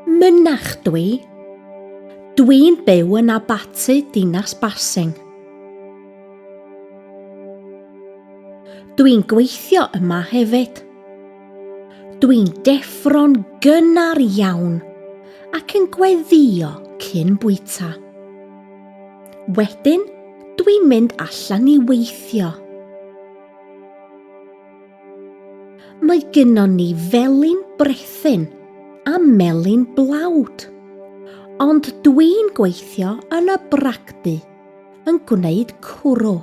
Mynach dwi. Dwi'n byw yn Abaty Dinas Basing. Dwi'n gweithio yma hefyd. Dwi'n deffro'n gynnar iawn ac yn gweddïo cyn bwyta. Wedyn, dwi'n mynd allan i weithio. Mae gynnon ni felin brethyn a melin blawd. Ond dwi'n gweithio yn y bragdy yn gwneud cwrw.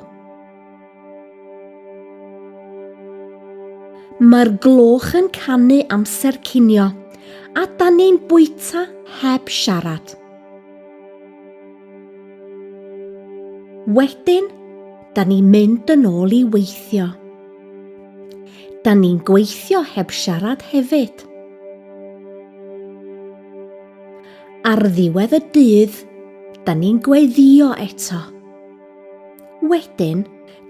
Mae'r gloch yn canu amser cinio a da ni'n bwyta heb siarad. Wedyn, da ni'n mynd yn ôl i weithio. Da ni'n gweithio heb siarad hefyd. Ar ddiwedd y dydd, da ni'n gweddïo eto. Wedyn,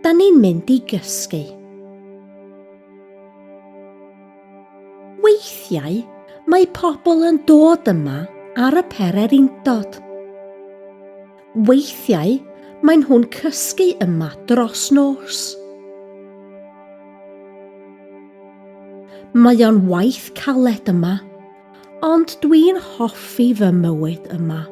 da ni'n mynd i gysgu. Weithiau, mae pobl yn dod yma ar y pererindod. Weithiau, maen nhw'n cysgu yma dros nos. Mae o'n waith caled yma, ond dwi'n hoffi fy mywyd yma.